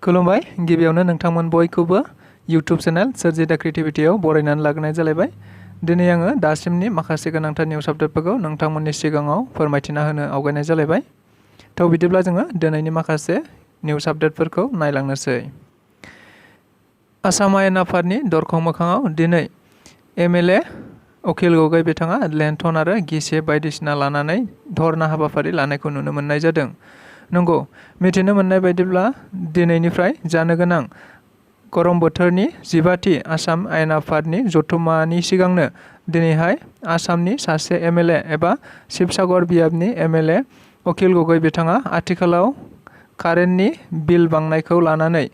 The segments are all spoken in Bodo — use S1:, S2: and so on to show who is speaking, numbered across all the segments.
S1: खुलुमबाय गिबियावनो नोंथांमोन बयखौबो YouTube चेनेल स्वrji The Creativity आव बरायनानै लाग्रोनाय जालायबाय। दिनै आङो दासिमनि माखासे गोनांथार निउस आपडेटफोरखौ नोंथांमोननि सिगाङाव फोरमायथिना होनो आवगायनाय जालायबाय। थ' बिदिब्ला जोङो दिनैनि माखासे निउस आपडेटफोरखौ नायलांनोसै। आसाम आयेन आफादनि दरखं मोखाङाव दिनै MLA अखिल गगৈ बिथाङा लेन्थन आरो गिसिब बायदिसिना लानानै धरना हाबाफारि लानायखौ नुनो मोननाय जादों। नंगौ, मिथिनो मोननाय बायदिब्ला दिनैनिफ्राय जानो गोनां गरम बोथोरनि 15थि आसाम आयेन आफादनि जथुम्मानि सिगांनो दिनैहाय आसामनि सासे MLA एबा शिबसागर बियाबनि MLA अखिल गगৈ बिथाङा आथिखालाव कारेन्टनि बिल बांनायखौ लानानै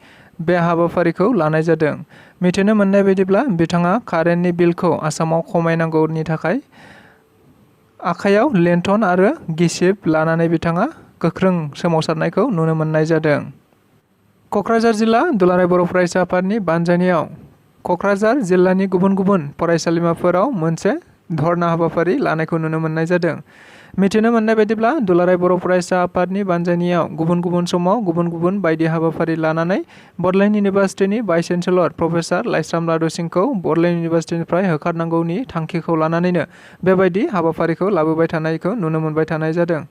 S1: बे हाबाफारिखौ लानाय जादों। मिथिनो मोननाय बायदिब्ला बिथाङा कारेन्टनि बिलखौ आसामाव खमायनांगौनि थाखाय आखायाव लेन्थन आरो गिसिब लानानै बिथाङा गोख्रों सोमावसारनायखौ नुनो मोननाय जादों। क'क्राझार जिल्ला दुलाराय बर' फरायसा आफादनि बानजायनायाव क'क्राझार जिल्लानि गुबुन गुबुन फरायसालिमाफोराव मोनसे धरना हाबाफारि लानायखौ नुनो मोननाय जादों। मिथिनो मोननाय बायदिब्ला दुलाराय बर' फरायसा आफादनि बानजायनायाव गुबुन गुबुन समाव गुबुन गुबुन बायदि हाबाफारि लानानै Bodoland इउनिभार्सिटिनि vice chancellor professor Laishram लादु सिंहखौ बड'लेण्ड इउनिभार्सिटिनिफ्राय होखारनांगौनि थांखिखौ लानानैनो बेबायदि हाबाफारिखौ लाबोबाय थानायखौ नुनो मोनबाय थानाय जादों।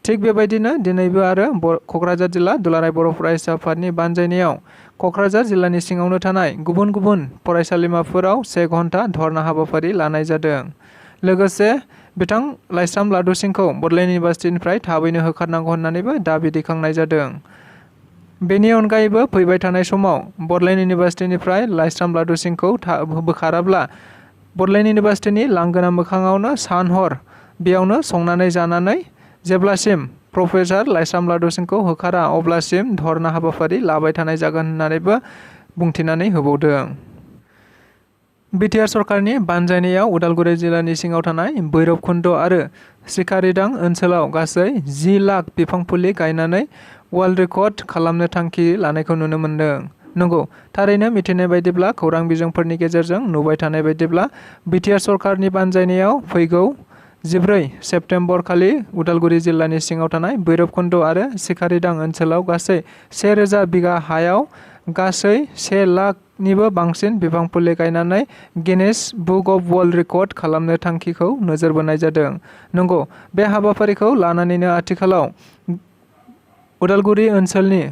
S1: थिग बेबायदिनो दिनैबो आरो क'क्राझार जिल्ला दुलाराय बर' फरायसा आफादनि बानजायनायाव क'क्राझार जिल्लानि सिङावनो थानाय गुबुन गुबुन फरायसालिमाफोराव 1 घन्टा धरना हाबाफारि लानाय जादों। लोगोसे बिथां लाइस्राम लादु सिंहखौ बड'लेण्ड इउनिभार्सिटिनिफ्राय थाबैनो होखारनांगौ होननानैबो दाबि दैखांनाय जादों। बेनि अनगायैबो फैबाय थानाय समाव बड'लेण्ड इउनिभार्सिटिनिफ्राय लाइस्राम लादु सिंहखौ बोखाराब्ला बड'लेण्ड इउनिभार्सिटिनि लांगोना मोखाङावनो सान-हर बेयावनो संनानै जानानै जेब्लासिम प्रफेसार लाइस्राम लादु सिंहखौ होखारा अब्लासिम धरना हाबाफारि लाबाय थानाय जागोन होननानैबो बुंथिनानै होबावदों। बिटिआर सरकारनि बानजायनायाव उदालगुरि जिल्लानि सिङाव थानाय भैरबकुन्द आरो सिकारिडां ओनसोलाव गासै 10 लाख बिफां फुलि गायनानै वर्ल्ड रेकर्ड खालामनो थांखि लानायखौ नुनो मोनदों। नंगौ, थारैनो मिथिनाय बायदिब्ला खौरां बिजोंफोरनि गेजेरजों नुबाय थानाय बायदिब्ला बिटिआर सरकारनि बानजायनायाव फैगौ 14 सेप्तेम्बर खालि उदालगुरि जिल्लानि सिङाव थानाय भैरबकुन्द आरो सिकारिडां ओनसोलाव गासै 1000 बिगा हायाव गासै 1 लाखनिबो बांसिन बिफां फुलि गायनानै Guinness book of world record खालामनो थांखिखौ नोजोर बोनाय जादों। नंगौ, बे हाबाफारिखौ लानानैनो आथिखालाव उदालगुरि ओनसोलनि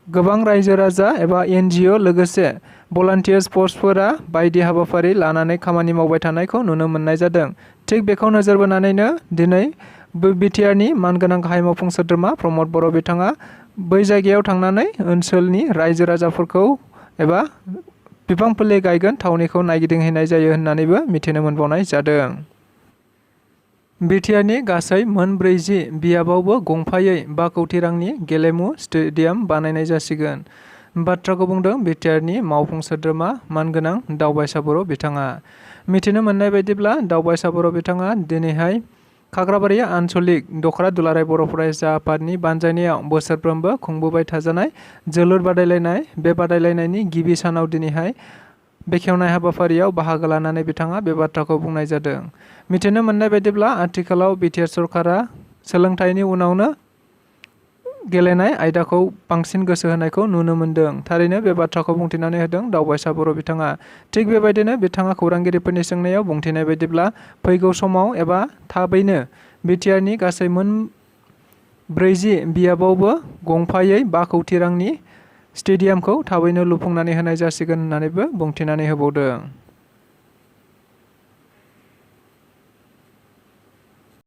S1: गोबां रायजो राजा एबा NGO लोगोसे भलान्टियार्स फर्सफोरा बायदि हाबाफारि लानानै खामानि मावबाय थानायखौ नुनो मोननाय जादों। थिग बेखौ नोजोर बोनानैनो दिनै बिटिआरनि मानगोनां गाहाय मावफुं सोद्रोमा प्रमद बर' बिथाङा बै जायगायाव थांनानै ओनसोलनि रायजो राजाफोरखौ एबा बिफां फुलि गायगोन थावनिखौ नायगिदिंहैनाय जायो होननानैबो मिथिनो मोनबावनाय जादों। बिटिआरनि गासै मोन 40 बियाबावबो गंफायै 5 कौटि रांनि गेलेमु स्टेडियाम बानायनाय जासिगोन बाथ्राखौ बुंदों बिटिआरनि मावफुं सोद्रोमा मानगोनां दावबायसा बर' बिथाङा। मिथिनो मोननाय बायदिब्ला दावबायसा बर' बिथाङा दिनैहाय खाग्राबारि आनसलिक दखरा दुलाराय बर' फरायसा आफादनि बानजायनायाव बोसोरफ्रोमबो खुंबोबाय थाजानाय जोलुर बादायलायनाय बे बादायलायनायनि गिबि सानाव दिनैहाय बेखेवनाय हाबाफारियाव बाहागो लानानै बिथाङा बे बाथ्राखौ बुंनाय जादों। मिथिनो मोननाय बायदिब्ला आथिखालाव बिटिआर सरकारा सोलोंथाइनि उनावनो गेलेनाय आयदाखौ बांसिन गोसो होनायखौ नुनो मोनदों। थारैनो बे बाथ्राखौ बुंथिनानै होदों दावबायसा बर' बिथाङा। थिग बेबायदिनो बिथाङा खौरांगिरिफोरनि सोंनायाव बुंथिनाय बायदिब्ला फैगौ समाव एबा थाबैनो बिटिआरनि गासै मोन 40 बियाबावबो गंफायै 5 कौटि रांनि स्टेडियामखौ थाबैनो लुफुंनानै होनाय जासिगोन होननानैबो बुंथिनानै होबावदों।